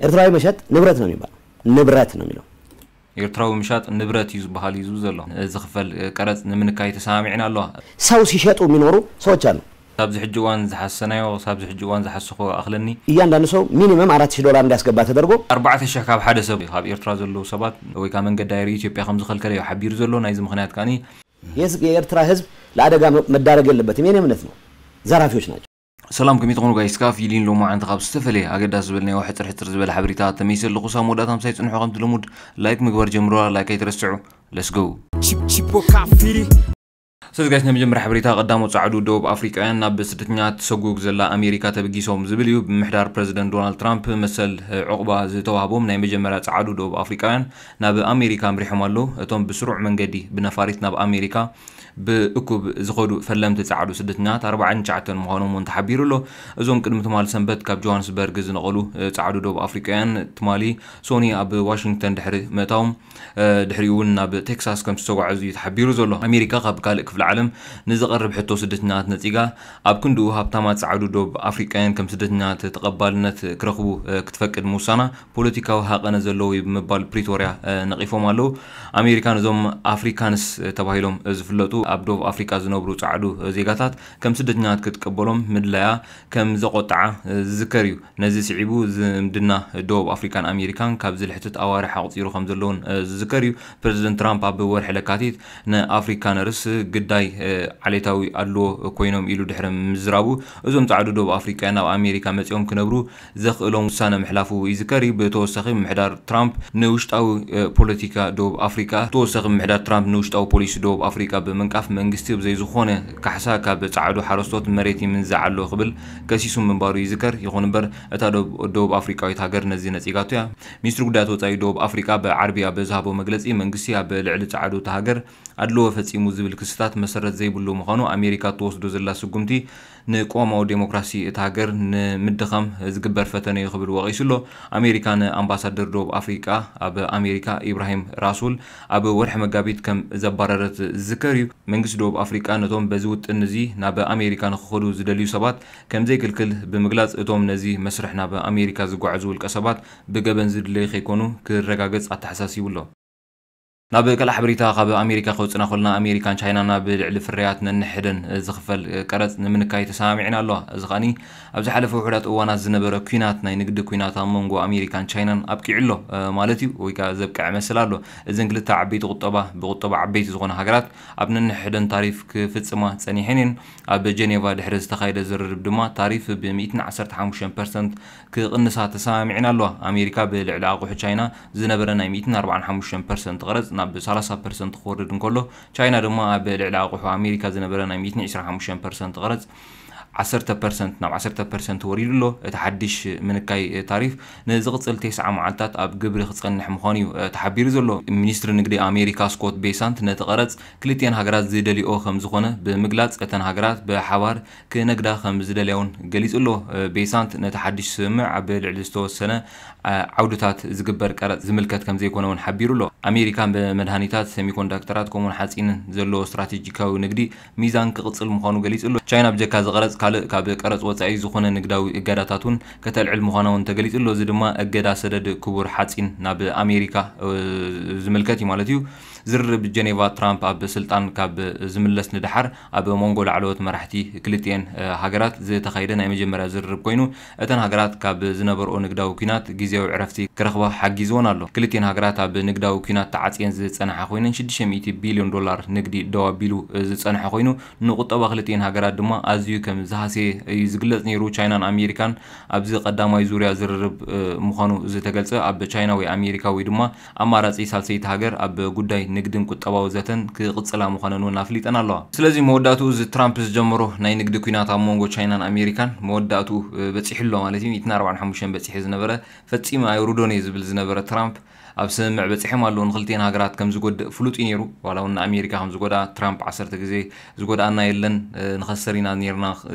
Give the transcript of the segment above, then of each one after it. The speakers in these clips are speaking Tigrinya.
ኤርትራዊ መሸጥ ንብረት ነው የሚባለው። ንብረት ነው የሚለው። ኤርትራዊ ምሻጥ ንብረት እዩ ዝበሃል እዩ ዝብል ዘሎ። ዝኽፈል ቀረጽ ንምንካይ ተሰማሚዕና ኣለዋ። ሰው ሲሸጡ የሚኖሩ ሰዎች አሉ። ሳብዚ ሕጂ እዋን ዝሓሰናዮ ሳብዚ ሕጂ እዋን ዝሓሰኾ ኣኽለኒ። እያንዳንዱ ሰው ሚኒመም አራት ሺህ ዶላር እንዲያስገባ ተደርጎ ኣርባዕተ ሽሕ ካብ ሓደ ሰብ እዩ ካብ ኤርትራ ዘለዉ ሰባት ወይ ከዓ መንገዲ ኣየር ኢትዮጵያ ከም ዝኸልከለ እዩ ሓቢሩ ዘሎ። ናይዚ ምኽንያት ከዓኒ የኤርትራ ህዝብ ለአደጋ መዳረግ የለበትም። የኔ እምነት ነው። ዘራፊዎች ናቸው። ሰላም ከመይ ትኾኑ ጋይስ? ካብ ፊሊን ሎማዓንቲ ካብ ዝተፈለየ ኣገዳሲ ዝበልናዮ ሕፅር ሕፅር ዝበለ ሓበሬታ ተመይሰ ኣለኹ። ሳብ መወዳእታ ምሳይ ፅንሑ ከምቲ ልሙድ ላይክ ምግባር ጀምሩዋ። ላይክ ኣይትረስዑ። Let's go። Chip- Chipoka Firi. ስለዚ ጋይስ ናይ መጀመርያ ሓበሬታ ቀዳሞት ጻዕዱ ደቡብ ኣፍሪቃውያን ናብ ስደተኛታት ትሰጉግ ዘላ ኣሜሪካ ተበጊሶም ዝብል እዩ። ብምሕዳር ፕረዚደንት ዶናልድ ትራምፕ መሰል ዕቑባ ዝተዋህቦም ናይ መጀመርያ ጻዕዱ ደቡብ ኣፍሪቃውያን ናብ ኣሜሪካ ኣምሪሖም ኣለዉ። እቶም ብስሩዕ መንገዲ ብነፋሪት ናብ ኣሜሪካ ብእኩብ ዝኸዱ ፈለምቲ ጻዕዱ ስደተኛታት ኣርባዓን ትሽዓተን ምዃኖም እውን ተሓቢሩ ኣሎ። እዞም ቅድሚ ትማል ሰንበት ካብ ጆሃንስበርግ ዝነቐሉ ጻዕዱ ደቡብ ኣፍሪቃውያን ትማሊ ሶኒ ኣብ ዋሽንግተን ድሕሪ ምእታዎም ድሕሪኡ እውን ናብ ቴክሳስ ከም ዝተጓዓዙ እዩ ተሓቢሩ ዘሎ። ኣሜሪካ ካብ ካልእ ክፍለ ዓለም ንዝቐርብ ሕቶ ስደተኛታት ነጺጋ ኣብ ክንድኡ ሃብታማት ጻዕዱ ደቡብ ኣፍሪቃውያን ከም ስደተኛታት ተቐባልነት ክረኽቡ ክትፈቅድ ምውሳና ፖለቲካዊ ሃቐነ ዘለዎ እዩ ብምባል ፕሪቶርያ ነቒፎም ኣለዉ። ኣሜሪካ ነዞም ኣፍሪካንስ ተባሂሎም ዝፍለጡ ኣብ ደቡብ ኣፍሪካ ዝነብሩ ጻዕዱ ዜጋታት ከም ስደተኛታት ክትቀበሎም ምድላያ ከም ዘቆጠዓ ዝዝከር እዩ። ነዚ ስዒቡ ዝምድና ደቡብ ኣፍሪካን ኣሜሪካን ካብ ዝልሕትት ኣዋርሕ ኣቑፂሩ ከም ዘለውን ዝዝከር እዩ። ፕረዚደንት ትራምፕ ኣብ ወርሒ ለካቲት ንኣፍሪካነርስ ግዳይ ዓሌታዊ ኣድልዎ ኮይኖም ኢሉ ድሕሪ ምዝራቡ እዞም ጻዕዱ ደቡብ ኣፍሪካውያን ናብ ኣሜሪካ መፂኦም ክነብሩ ዘኽእሎም ውሳነ ምሕላፉ ይዝከር እዩ። ብተወሳኺ ምምሕዳር ትራምፕ ንውሽጣዊ ፖለቲካ ደቡብ ኣፍሪካ ተወሳኺ ምምሕዳር ትራምፕ ንውሽጣዊ ፖሊሲ ደቡብ ኣፍሪካ ብምንቃፍ መንግስቲ ብዘይ ዝኾነ ካሕሳ ካብ ጻዕዱ ሓረስቶት መሬት ይምንዛዕ ኣሎ ክብል ከሲሱ ምንባሩ ይዝከር። ይኹን እምበር እታ ደቡብ ኣፍሪቃዊት ሃገር ነዚ ነጺጋቶ እያ። ሚኒስትሪ ጉዳያት ወጻኢ ደቡብ ኣፍሪቃ ብዓርቢ ኣብ ዝሃቦ መግለጺ መንግስቲ ኣብ ልዕሊ ጻዕዱ እታ ሃገር ኣድልዎ ፈጺሙ ዝብል ክስታት መሰረት ዘይብሉ ምዃኑ ኣሜሪካ እትወስዶ ዘላ ስጉምቲ ንቅዋማዊ ዴሞክራሲ እታ ሃገር ንምድኻም ዝግበር ፈተነ እዩ ክብል ወቒሱ ኣሎ። ኣሜሪካ ንኣምባሳደር ደቡብ ኣፍሪቃ ኣብ ኣሜሪካ ኢብራሂም ራሱል ኣብ ወርሒ መጋቢት ከም ዘባረረት ዝዝከር እዩ። መንግስቲ ደቡብ ኣፍሪቃ ነቶም በዚ ውጥን እዚ ናብ ኣሜሪካ ንክኸዱ ዝደልዩ ሰባት ከም ዘይክልክል ብምግላጽ እቶም ነዚ መስርሕ ናብ ኣሜሪካ ዝጓዓዙ ውልቀ ሰባት ብገበን ዝድለዩ ከይኮኑ ክረጋገጽ ኣተሓሳሲቡ ኣሎ። ናብ ካልእ ሓበሬታ ካብ ኣሜሪካ ከውፅና ኮልና ኣሜሪካን ቻይናን ኣብ ልዕሊ ፍርያት ነንሕደን ዝኽፈል ቀረፅ ንምንካይ ተሰማሚዕን ኣለዋ። እዚ ከዓኒ ኣብ ዝሓለፈ ውሑዳት እዋናት ዝነበረ ኲናት ናይ ንግዲ ኲናት ኣብ መንጎ ኣሜሪካን ቻይናን ኣብቂዑ ኣሎ ማለት እዩ ወይ ከዓ ዘብቅዐ መስል ኣሎ። እዘን ክልተ ዓበይቲ ቁጠባ ብቁጠባ ዓበይቲ ዝኾነ ሃገራት ኣብ ነንሕደን ታሪፍ ክፍፅማ ፀኒሐን እየን። ኣብ ጀኔቫ ድሕሪ ዝተኻየደ ዝርርብ ድማ ታሪፍ ብ ሚእትን ዓሰርተ ሓሙሽተ ፐርሰንት ክቕንሳ ተሰማሚዕን ኣለዋ። ኣሜሪካ ብልዕሊ ኣቑሑ ቻይና ዝነበረ ናይ ሚእትን ኣርባዓን ሓሙሽተ ፐርሰንት ቐረጽ ናብ ሰላሳ ፐርሰንት ክወርድ እንከሎ ቻይና ድማ ኣብ ልዕሊ ኣቑሑ ኣሜሪካ ዝነበረ ናይ ሚእትን ዕስራን ሓሙሽተ ፐርሰንት ቐረጽ ዓሰርተ ፐርሰንት ናብ ዓሰርተ ፐርሰንት ወሪዱ ኣሎ። እቲ ሓድሽ ምንካይ ታሪፍ ንዝቕጽል ቴስዓ መዓልታት ኣብ ግብሪ ክጸንሕ ምዃኑ እዩ ተሓቢሩ ዘሎ። ሚኒስትሪ ንግዲ ኣሜሪካ ስኮት ቤሳንት ነቲ ቐረጽ ክልቲኤን ሃገራት ዝደልይኦ ከም ዝኾነ ብምግላጽ እተን ሃገራት ብሓባር ክነግዳ ከም ዝደልያ እውን ገሊጹ ኣሎ። ቤሳንት ነቲ ሓድሽ ስምምዕ ኣብ ልዕሊ ዝተወሰነ ዓውድታት ዝግበር ቀረጽ ዝምልከት ከም ዘይኮነ እውን ሓቢሩ ኣሎ። ኣሜሪካ ብመድሃኒታት፣ ሰሚኮንዳክተራት ከምኡውን ሓጺንን ዘለዎ ስትራቴጂካዊ ንግዲ ሚዛን ክቕጽል ምዃኑ ገሊጹ ኣሎ። ቻይና ብጀካ እዚ ቀረጽ ካልእ ካብ ቀረጽ ወጻኢ ዝኾነ ንግዳዊ እገዳታት እውን ከተልዕል ምዃና እውን ተገሊጹ ኣሎ። እዚ ድማ እገዳ ሰደድ ክቡር ሓጺን ናብ ኣሜሪካ ዝምልከት እዩ ማለት እዩ። ዝርርብ ጀኔቫ ትራምፕ ኣብ ስልጣን ካብ ዝምለስ ንደሓር ኣብ መንጎ ላዕለዎት መራሕቲ ክልቲኤን ሃገራት ዝተኻየደ ናይ መጀመርያ ዝርርብ ኮይኑ እተን ሃገራት ካብ ዝነበርኦ ንግዳዊ ኲናት ግዜያዊ ዕረፍቲ ክረኽባ ሓጊዝወን ኣሎ። ክልቲኤን ሃገራት ኣብ ንግዳዊ ኲናት ተዓጽየን ዝጸንሓ ኮይነን ሽዱሽተ ሚእቲ ቢልዮን ዶላር ንግዲ ደው ኣቢሉ ዝጸንሐ ኮይኑ ንቁጠባ ክልቲኤን ሃገራት ድማ ኣዝዩ ከም ዝሃሰየ እዩ ዝግለጽ ነይሩ። ቻይናን ኣሜሪካን ኣብዚ ቀዳማይ ዙርያ ዝርርብ ምዃኑ ዝተገልጸ ኣብ ቻይና ወይ ኣሜሪካ ወይ ድማ ኣማራጺ ሳልሰይቲ ሃገር ኣብ ጉዳይ ንግድን ቁጠባዊ ዘተን ክቕጽላ ምዃነን እውን ኣፍሊጠን ኣለዋ። ስለዚ መወዳእትኡ እዚ ትራምፕ ዝጀመሮ ናይ ንግዲ ኲናት ኣብ መንጎ ቻይናን ኣሜሪካን መወዳእትኡ በጺሑ ኣሎ ማለት እዩ። ሚእትን ኣርባዓን ሓሙሽተን በጺሑ ዝነበረ ፈጺመ ኣይውርዶን እየ ዝብል ዝነበረ ትራምፕ ኣብ ስምምዕ በጺሖም ኣለዉ። ንክልቲኤን ሃገራት ከም ዝጎድእ ፍሉጥ እዩ ነይሩ። ዋላ እውን ንኣሜሪካ ከም ዝጎድኣ ትራምፕ ዓሰርተ ግዜ ዝጎድኣና የለን ንኸስር ኢና ነርና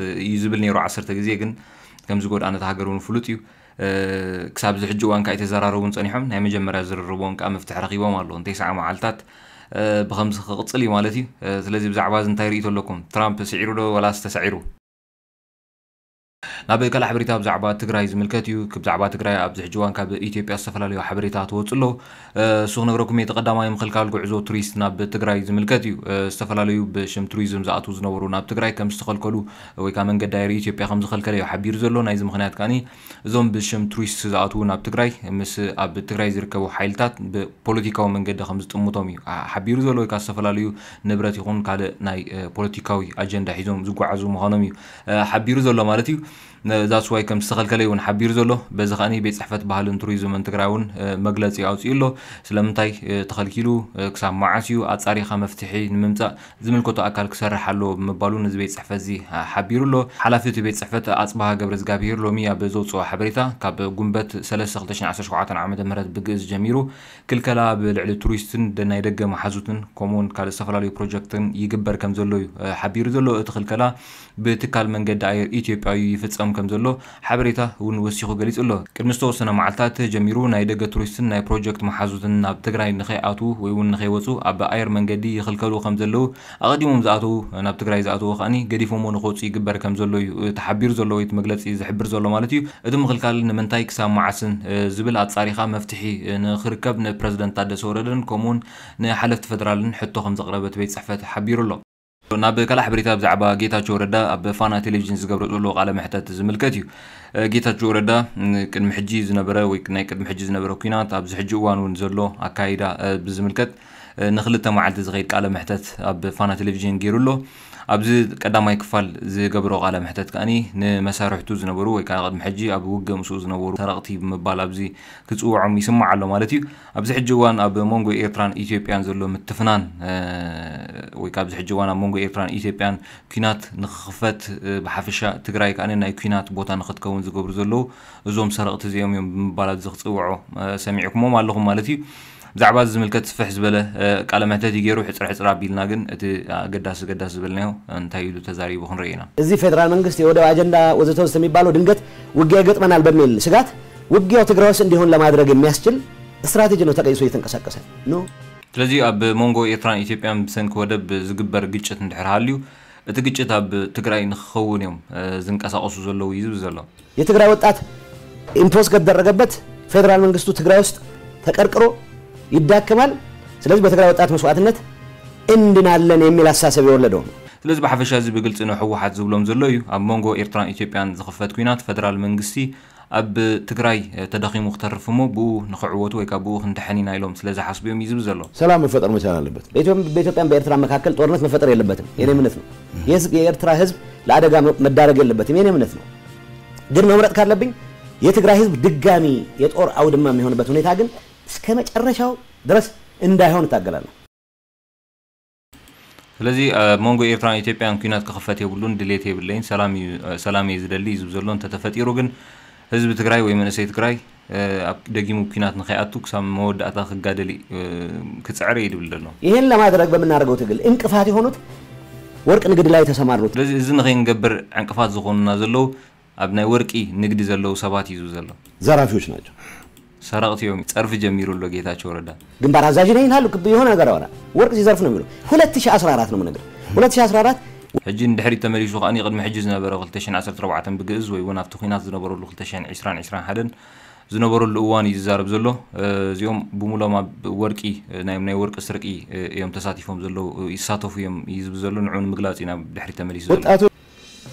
እዩ ዝብል ነይሩ ዓሰርተ ግዜ ግን ከም ዝጎድኣ ነቲ ሃገር እውን ፍሉጥ እዩ። ክሳብ እዚ ሕጂ እዋን ከዓ ኣይተዘራረቡን ፀኒሖም ናይ መጀመርያ ዝርርቦም ከዓ መፍትሒ ረኪቦም ኣለዉ። ንተስዓ መዓልታት ብከምዚ ክቕፅል እዩ ማለት እዩ። ስለዚ ብዛዕባ እዚ እንታይ ርእይቶ ኣለኩም? ትራምፕ ስዒሩ ዶ ወላስ ተሳዒሩ? ናብ ካልእ ሓበሬታ ብዛዕባ ትግራይ ዝምልከት እዩ። ብዛዕባ ትግራይ ኣብዚ ሕጂ እዋን ካብ ኢትዮጵያ ዝተፈላለዩ ሓበሬታ ትወፅእ ኣለዉ። እሱ ክነግረኩም እየ። እቲ ቀዳማይ ምኽልካል ጉዕዞ ቱሪስት ናብ ትግራይ ዝምልከት እዩ። ዝተፈላለዩ ብሽም ቱሪዝም ዝኣትዉ ዝነበሩ ናብ ትግራይ ከም ዝተኸልከሉ ወይ ከዓ መንገዲ ኣየር ኢትዮጵያ ከም ዝኸልከለ እዩ ሓቢሩ ዘሎ። ናይዚ ምኽንያት ከዓኒ እዞም ብሽም ቱሪስት ዝኣትዉ ናብ ትግራይ ምስ ኣብ ትግራይ ዝርከቡ ሓይልታት ብፖለቲካዊ መንገዲ ከም ዝጥምቶም እዩ ሓቢሩ ዘሎ። ወይ ከዓ ዝተፈላለዩ ንብረት ይኹን ካልእ ናይ ፖለቲካዊ ኣጀንዳ ሒዞም ዝጓዓዙ ምዃኖም እዩ ሓቢሩ ዘሎ ማለት እዩ። ዛስዋይ ከም ዝተኸልከለ እውን ሓቢሩ ዘሎ። በዚ ከዓኒ ቤት ፅሕፈት ባህልን ቱሪዝምን ትግራይ እውን መግለፂ ኣውፅኡ ኣሎ። ስለምንታይ ተኸልኪሉ፣ ክሳብ መዓስ እዩ ኣፃሪኻ መፍትሒ ንምምፃእ ዝምልከቶ ኣካል ክሰርሕ ኣለዎ ብምባሉ ነዚ ቤት ፅሕፈት እዚ ሓቢሩ ኣሎ። ሓላፊ እቲ ቤት ፅሕፈት ኣፅበሃ ገብረ እግዚኣብሄር ሎሚ ኣብ ዘውፅኦ ሓበሬታ ካብ ጉንበት ሰለስተ ክልተ ሽሕን ዓሰርተ ሸውዓተን ዓመተ ምህረት ብግእዝ ጀሚሩ ክልከላ ኣብ ልዕሊ ቱሪስትን ናይ ደገ መሓዙትን ከምኡውን ካልእ ዝተፈላለዩ ፕሮጀክትን ይግበር ከም ዘሎ እዩ ሓቢሩ ዘሎ። እቲ ክልከላ ብትካል መንገዲ ኣየር ኢትዮጵያ እዩ ይፍጸም ከም ዘሎ ሓበሬታ እውን ወሲኹ ገሊጹ ኣሎ። ቅድሚ ዝተወሰነ መዓልታት ጀሚሩ ናይ ደገ ቱሪስትን ናይ ፕሮጀክት መሓዙትን ናብ ትግራይ ንኸይኣትዉ ወይ እውን ንኸይወፁ ኣብ ኣየር መንገዲ ይኽልከሉ ከም ዘለዉ፣ ኣቐዲሞም ዝኣተዉ፣ ናብ ትግራይ ዝኣተዉ ከዓኒ ገዲፎሞ ንኽወፁ ይግበር ከም ዘሎ እዩ ተሓቢሩ ዘሎ ወይ እቲ መግለፂ ዝሕብር ዘሎ ማለት እዩ። እቲ ምኽልካል ንምንታይ ክሳብ መዓስን ዝብል ኣፃሪኻ መፍትሒ ንኽርከብ ንፕረዚደንት ታደሰ ወረደን ከምኡውን ንሓለፍቲ ፌደራልን ሕቶ ከም ዘቕረበ እቲ ቤት ፅሕፈት ሓቢሩ ኣሎ። ናብ ካልእ ሓበሬታ ብዛዕባ ጌታቸው ረዳ ኣብ ፋና ቴሌቪዥን ዝገብሮ ዘሎ ቃለ መሕተት ዝምልከት እዩ። ጌታቸው ረዳ ቅድሚ ሕጂ ዝነበረ ወይ ናይ ቅድሚ ሕጂ ዝነበረ ኲናት ኣብዚ ሕጂ እዋን እውን ዘሎ ኣካይዳ ብዝምልከት ንክልተ መዓልቲ ዝኸይድ ቃለ መሕተት ኣብ ፋና ቴሌቪዥን ገይሩ ኣሎ። ኣብዚ ቀዳማይ ክፋል ዝገብሮ ቃለ መሕተት ከዓኒ ንመሳርሕቱ ዝነበሩ ወይ ከዓ ቅድሚ ሕጂ ኣብ ውግእ ምስኡ ዝነበሩ ሰረቕቲ ብምባል ኣብዚ ክፅውዖም ይስማዕ ኣሎ ማለት እዩ። ኣብዚ ሕጂ እዋን ኣብ መንጎ ኤርትራን ኢትዮጵያን ዘሎ ምትፍናን ወይ ከዓ ኣብዚ ሕጂ እዋን ኣብ መንጎ ኤርትራን ኢትዮጵያን ኲናት ንክኽፈት ብሓፈሻ ትግራይ ከዓ ናይ ኲናት ቦታ ንክትከውን ዝገብሩ ዘለዉ እዞም ሰረቕቲ እዚኦም እዮም ብምባል ኣብዚ ክፅውዖ ሰሚዕኩሞም ኣለኹም ማለት እዩ። ብዛዕባ እዚ ዝምልከት ስፍሕ ዝበለ ቃለ መሕተት ይገይሩ ሕፅር ሕፅር ኣቢልና ግን እቲ ኣገዳሲ ገዳሲ ዝበልናዮ እንታይ ኢሉ ተዛሪቡ ክንርኢ ኢና። እዚህ ፌዴራል መንግስት የወደብ አጀንዳ ወዘተ ወዘተ የሚባለው ድንገት ውጊያ ይገጥመናል በሚል ስጋት ውጊያው ትግራይ ውስጥ እንዲሆን ለማድረግ የሚያስችል ስትራቴጂ ነው ተቀይሶ እየተንቀሳቀሰ ነው። ስለዚ ኣብ መንጎ ኤርትራን ኢትዮጵያን ብሰንኪ ወደብ ዝግበር ግጭት እንድሕር ሃልዩ እቲ ግጭት ኣብ ትግራይ ንክኸውን እዮም ዝንቀሳቀሱ ዘለዉ እዩ ዝብል ዘሎ። የትግራይ ወጣት ኢምፖዝ ከተደረገበት ፌዴራል መንግስቱ ትግራይ ውስጥ ተቀርቅሮ ይዳከማል። ስለዚህ በትግራይ ወጣት መስዋዕትነት እንድናለን የሚል አስተሳሰብ የወለደው ነው። ስለዚ ብሓፈሻ እዚ ብግልፂ ንህወሓት ዝብሎም ዘሎ እዩ። ኣብ መንጎ ኤርትራን ኢትዮጵያን ዝኽፈት ኲናት ፈደራል መንግስቲ ኣብ ትግራይ ተዳኺሙ ክተርፍ እሞ ብኡ ንክዕወቱ ወይ ካብ ብኡ ክንድሐን ኢና ኢሎም ስለ ዝሓስቡ እዮም እዩ ዝብል ዘሎ። ሰላም መፈጠር መቻል አለበት። በኢትዮጵያም በኤርትራ መካከል ጦርነት መፈጠር የለበትም። የኔ እምነት ነው። የኤርትራ ህዝብ ለአደጋ መዳረግ የለበትም። የኔ እምነት ነው። ግን መምረጥ ካለብኝ የትግራይ ህዝብ ድጋሚ የጦር አውድማ የሚሆንበት ሁኔታ ግን እስከ መጨረሻው ድረስ እንዳይሆን እታገላለሁ። ስለዚ ኣብ መንጎ ኤርትራን ኢትዮጵያን ኲናት ክኽፈት የብሉን፣ ድሌት የብለይን፣ ሰላም እዩ፣ ሰላም እየ ዝደሊ እዩ ዝብል ዘሎ። እንተተፈጢሩ ግን ህዝቢ ትግራይ ወይ መንእሰይ ትግራይ ኣብ ደጊሙ ኲናት ንኸይኣቱ ክሳብ መወዳእታ ክጋደል እዩ፣ ክፅዕር እዩ ዝብል ዘሎ። ይህን ለማድረግ በምናደርገው ትግል እንቅፋት የሆኑት ወርቅ ንግድ ላይ የተሰማሩት። ስለዚ እዚ ንኸይንገብር ዕንቅፋት ዝኾኑና ዘለዉ ኣብ ናይ ወርቂ ንግዲ ዘለዉ ሰባት እዩ ዝብል ዘሎ። ዘራፊዎች ናቸው። ሰረቕቲ እዮም። ፀርፊ ጀሚሩ ኣሎ ጌታቸው ረዳ። ግንባር አዛዥ ነኝ ይላሉ። የሆነ ነገር አወራ። ወርቅ ሲዘርፍ ነው የሚለው። ሁለት ሺህ አስራ አራት ነው የምነግርህ። ሁለት ሺህ አስራ አራት ሕጂ ንድሕሪት ተመሊሱ ከዓኒ ቅድሚ ሕጂ ዝነበረ ክልተ ሽሕን ዓሰርተ ኣርባዕተን ብግእዝ ወይ እውን ኣብቲ ኲናት ዝነበረሉ ክልተ ሽሕን ዕስራን ዕስራን ሓደን ዝነበረሉ እዋን እዩ ዝዛረብ ዘሎ። እዚኦም ብሙሎም ኣብ ወርቂ ናይ ናይ ወርቂ ስርቂ እዮም ተሳቲፎም ዘለዉ፣ ይሳተፉ እዮም እዩ ዝብል ዘሎ። ንዑ ንምግላፅ ኢና ድሕሪት ተመሊሱ ዘሎ። ወጣቱ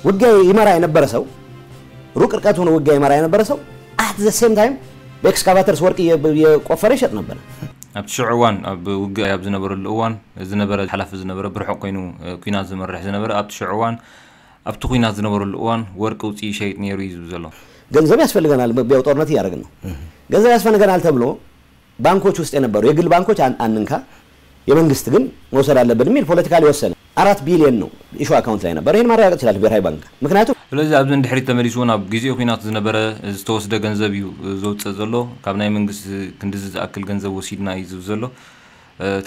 ውጊያ ይመራ የነበረ ሰው፣ ሩቅ ርቀት ሆኖ ውጊያ ይመራ የነበረ ሰው at the same time በኤክስካቫተርስ ወርቅ እየ- እየቆፈረ ይሸጥ ነበር። ኣብቲ ሽዑ እዋን ኣብ ውግእ ኣብ ዝነበረሉ እዋን ዝነበረ ሓላፊ ዝነበረ ብርሑቕ ኮይኑ እ፣ ኲናት ዝመርሕ ዝነበረ ኣብቲ ሽዑ እዋን ኣብቲ ኲናት ዝነበረሉ እዋን ወርቂ ውፅኢ ይሸይጥ ነይሩ እዩ ዝብል ዘሎ። ገንዘብ ያስፈልገናል፣ ብ- ያው ጦርነት እያደረግን ነው። ገንዘብ ያስፈልገናል ተብሎ ባንኮች ውስጥ የነበሩ የግል ባንኮች አን- አንንካ፣ የመንግስት ግን መውሰድ አለበት የሚል ፖለቲካሊ ወሰነ። አራት ቢሊዮን ነው ኢሹ አካውንት ላይ ነበር። ይህን ማረጋገጥ ይችላል ብሔራዊ ባንክ። ምክንያቱም ስለዚህ ኣብዚ ንድሕሪት ተመሊሱ እውን ኣብ ግዜ ኲናት ዝነበረ ዝተወስደ ገንዘብ እዩ ዘውፅእ ዘሎ። ካብ ናይ መንግስቲ ክንድዚ ዝኣክል ገንዘብ ወሲድና እዩ ዝብል ዘሎ።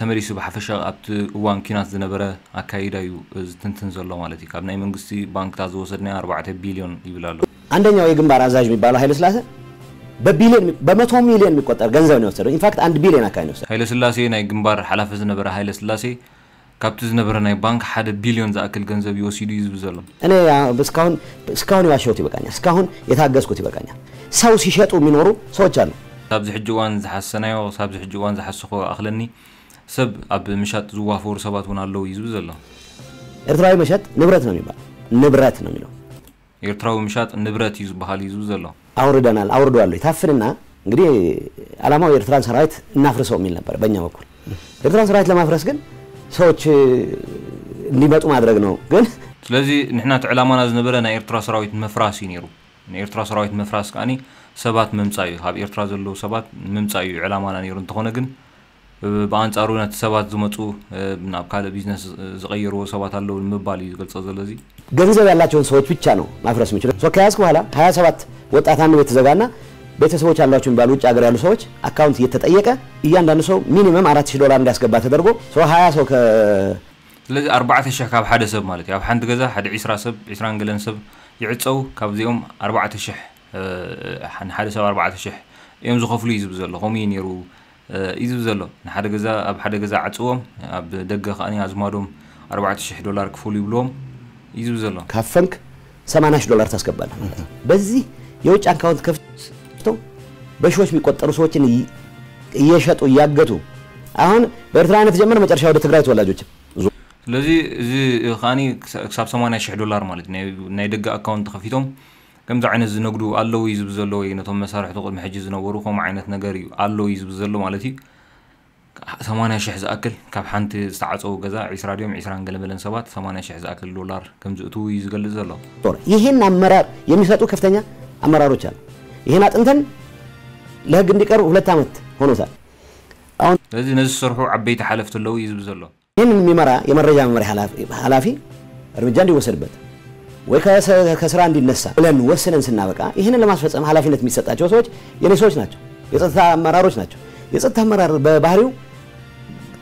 ተመሊሱ ብሓፈሻ ኣብቲ እዋን ኲናት ዝነበረ ኣካይዳ እዩ ዝትንትን ዘሎ ማለት እዩ። ካብ ናይ መንግስቲ ባንክታት ዝወሰድናዮ ኣርባዕተ ቢልዮን ይብል ኣሎ። አንደኛው የግንባር አዛዥ የሚባለው ኃይለ ሥላሴ በቢሊዮን በመቶ ሚሊዮን የሚቆጠር ገንዘብ ነው የወሰደው። ኢንፋክት አንድ ቢሊዮን አካባቢ ነው የወሰደው። ሃይለ ስላሴ ናይ ግንባር ሓላፊ ዝነበረ ሃይለ ስላሴ ካብቲ ዝነበረ ናይ ባንክ ሓደ ቢልዮን ዝኣክል ገንዘብ ይወሲዱ እዩ ዝብል ዘሎ። እኔ እስካሁን እስካሁን የዋሸሁት ይበቃኛል። እስካሁን የታገስኩት ይበቃኛል። ሰው ሲሸጡ የሚኖሩ ሰዎች አሉ። ሳብዚ ሕጂ እዋን ዝሓሰናዮ ሳብዚ ሕጂ እዋን ዝሓሰኾ ኣኽለኒ ሰብ ኣብ ምሻጥ ዝዋፈሩ ሰባት እውን ኣለዉ እዩ ዝብል ዘሎ። ኤርትራዊ መሸጥ ንብረት ነው የሚባል ንብረት ነው የሚለው። ኤርትራዊ ምሻጥ ንብረት እዩ ዝበሃል እዩ ዝብል ዘሎ። አውርደናል፣ አውርደዋለሁ። ይታፍንና እንግዲህ ዓላማው የኤርትራን ሰራዊት እናፍርሰው የሚል ነበር በእኛ በኩል። ኤርትራን ሰራዊት ለማፍረስ ግን ሰዎች እንዲመጡ ማድረግ ነው። ግን ስለዚ ንሕና እቲ ዕላማና ዝነበረ ናይ ኤርትራ ሰራዊት ምፍራስ እዩ ነይሩ። ናይ ኤርትራ ሰራዊት ምፍራስ ከዓኒ ሰባት ምምጻእ እዩ። ካብ ኤርትራ ዘለዉ ሰባት ምምጻእ እዩ ዕላማና ነይሩ። እንተኾነ ግን ብኣንጻሩ ነቲ ሰባት ዝመጹ ናብ ካልእ ቢዝነስ ዝቐየርዎ ሰባት ኣለዉ ንምባል እዩ ዝገልጾ ዘሎ እዚ። ገንዘብ ያላቸውን ሰዎች ብቻ ነው ማፍረስ የሚችለው። ሶ ከያዝክ በኋላ ሀያ ሰባት ወጣት አንድ ቤት ትዘጋና ቤተሰቦች አሏቸው የሚባሉ ውጭ ሀገር ያሉ ሰዎች አካውንት እየተጠየቀ እያንዳንዱ ሰው ሚኒመም አራት ሺህ ዶላር እንዲያስገባ ተደርጎ ሶ ሀያ ሰው ከ ስለዚ ኣርባዕተ ሽሕ ካብ ሓደ ሰብ ማለት እዩ። ኣብ ሓንቲ ገዛ ሓደ ዒስራ ሰብ ዒስራን ገለን ሰብ ይዕጸው። ካብዚኦም ኣርባዕተ ሽሕ ንሓደ ሰብ ኣርባዕተ ሽሕ እዮም ዝኸፍሉ እዩ ዝብል ዘሎ። ከምኡ እዩ ነይሩ እዩ ዝብል ዘሎ። ንሓደ ገዛ ኣብ ሓደ ገዛ ዓጽዎም ኣብ ደገ ከኣ ኣዝማዶም ኣርባዕተ ሽሕ ዶላር ክፈሉ ይብልዎም እዩ ዝብል ዘሎ። ካፈንክ ሰማንያ ሺህ ዶላር ታስገባለህ ማለት ነው። በዚህ የውጭ አካውንት ከፍተው በሺዎች የሚቆጠሩ ሰዎችን እየሸጡ እያገቱ አሁን በኤርትራውያን የተጀመረ መጨረሻ ወደ ትግራይ ተወላጆች ስለዚ እዚ ከዓኒ ክሳብ ሰማንያ ሽሕ ዶላር ማለት ናይ ደገ ኣካውንት ከፊቶም ከምዚ ዓይነት ዝነግዱ ኣለዉ እዩ ዝብል ዘሎ ወይ ነቶም መሳርሕቱ ቅድሚ ሕጂ ዝነበሩ ከምኡ ዓይነት ነገር እዩ ኣለዉ እዩ ዝብል ዘሎ ማለት እዩ። ሰማንያ ሽሕ ዝኣክል ካብ ሓንቲ ዝተዓፀው ገዛ ዒስራ ድዮም ዒስራን ገለመለን ሰባት ሰማንያ ሽሕ ዝኣክል ዶላር ከም ዝእትዉ እዩ ዝገልፅ ዘሎ። ይህን አመራር የሚሰጡ ከፍተኛ አመራሮች አሉ። ይህን አጥንተን ለህግ እንዲቀርብ ሁለት ዓመት ሆኖታል። አሁን ስለዚህ ነዚ ዝሰርሑ ዓበይቲ ሓለፍቲ ኣለዉ እዩ ዝብል ዘሎ። ይህን የሚመራ የመረጃ መምሪያ ኃላፊ እርምጃ እንዲወሰድበት ወይ ከስራ እንዲነሳ ብለን ወስነን ስናበቃ ይህንን ለማስፈጸም ኃላፊነት የሚሰጣቸው ሰዎች የኔ ሰዎች ናቸው፣ የጸጥታ አመራሮች ናቸው። የጸጥታ አመራር በባህሪው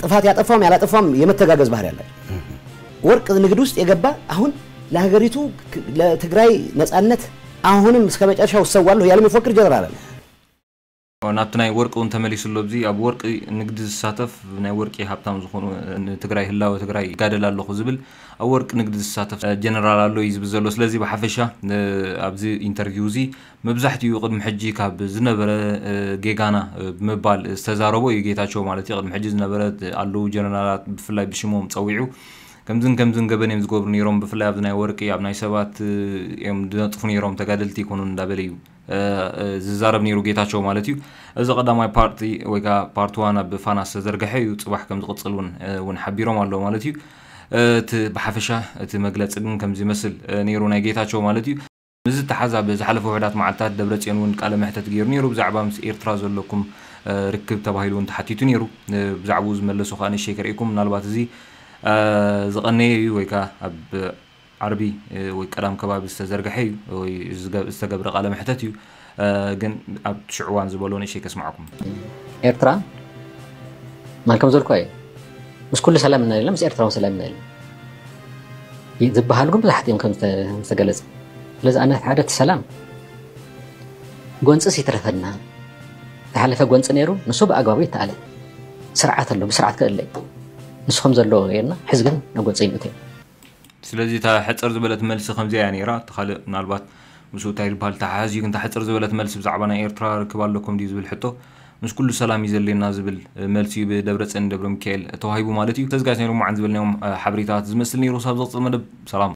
ጥፋት ያጠፋም ያላጠፋም የመተጋገዝ ባህሪ ያላቸው። ወርቅ ንግድ ውስጥ የገባ አሁን ለሀገሪቱ ለትግራይ ነጻነት አሁንም እስከ መጨረሻው እሰዋለሁ ያለ የሚፎክር ጀነራል አለ። ናብቲ ናይ ወርቂ እውን ተመሊሱ ኣሎ። ኣብዚ ኣብ ወርቂ ንግዲ ዝሳተፍ ናይ ወርቂ ሃብታም ዝኾኑ ንትግራይ ህላወ ትግራይ ይጋደል ኣለኹ ዝብል ኣብ ወርቂ ንግዲ ዝሳተፍ ጀነራል ኣሎ እዩ ዝብል ዘሎ። ስለዚ ብሓፈሻ ኣብዚ ኢንተርቪው እዚ መብዛሕትኡ ቅድሚ ሕጂ ካብ ዝነበረ ጌጋና ብምባል ዝተዛረቦ እዩ ጌታቸው ማለት እዩ። ቅድሚ ሕጂ ዝነበረ ኣለዉ ጀነራላት ብፍላይ ብሽሞም ፀዊዑ ከምዝን ከምዝን ገበን እዮም ዝገብሩ ነይሮም። ብፍላይ ኣብዚ ናይ ወርቂ ኣብ ናይ ሰባት እዮም ዝነጥፉ ነይሮም፣ ተጋደልቲ ይኮኑን እንዳበለ እዩ ዝዛረብ ነይሩ ጌታቸው ማለት እዩ። እዚ ቀዳማይ ፓርቲ ወይ ከዓ ፓርት ዋን ኣብ ፋና ዝተዘርግሐ እዩ። ፅባሕ ከም ዝቕፅል እውን እውን ሓቢሮም ኣለዉ ማለት እዩ። እቲ ብሓፈሻ እቲ መግለፂ ግን ከምዚ ይመስል ነይሩ ናይ ጌታቸው ማለት እዩ። ምስ ዝተሓዝ ኣብ ዝሓለፈ ውሕዳት መዓልታት ደብረፅዮን እውን ቃለ መሕተት ገይሩ ነይሩ። ብዛዕባ ምስ ኤርትራ ዘለኩም ርክብ ተባሂሉ እውን ተሓቲቱ ነይሩ። ብዛዕባኡ ዝመለሱ ከዓ ንእሽተይ ከርእየኩም። ምናልባት እዚ ዝቐነየ እዩ ወይ ከዓ ኣብ ዓርቢ ወይ ቀዳም ከባቢ ዝተዘርግሐ እዩ ወይ ዝተገብረ ቃለ መሕተት እዩ። ግን ኣብ ሽዑ እዋን ዝበሎ ንእሽተይ ከስማዕኩም። ኤርትራ ማን ከም ዘልኳ እዩ ምስ ኩሉ ሰላም እና የለን ምስ ኤርትራ እውን ሰላም እና የለን ዝበሃሉ ግን ብዙሓት እዮም ከም ዝተገለጸ። ስለዚ ኣነ ሓደ እቲ ሰላም ጎንፅስ ይትረፈና ዝሓለፈ ጎንፂ ነይሩ ንሱ ብኣግባቡ ይተኣለ ስርዓት ኣሎ ብስርዓት ክእለ እዩ ንሱ ከም ዘለዎ ጌርና ሕዚ ግን ናብ ጎንፂ ይምእት እዩ። ስለዚ እታ ሕፅር ዝበለት መልሲ ከምዚኣ እያ ነይራ። እቲ ካልእ ምናልባት ምስኡ እንታይ ዝበሃል ተሓሓዝ እዩ፣ ግን እታ ሕፅር ዝበለት መልሲ ብዛዕባ ናይ ኤርትራ ርክብ ኣለኩም ድዩ ዝብል ሕቶ ምስ ኩሉ ሰላም እዩ ዘድልየና ዝብል መልሲ እዩ ብደብረፅዮን ገብረሚካኤል ተዋሂቡ ማለት እዩ። ተዝጋይ ናይ ሎማዓንቲ ዝበልናዮም ሓበሬታት ዝመስል ነይሩ። ክሳብ ዝቕፅል መደብ ሰላም።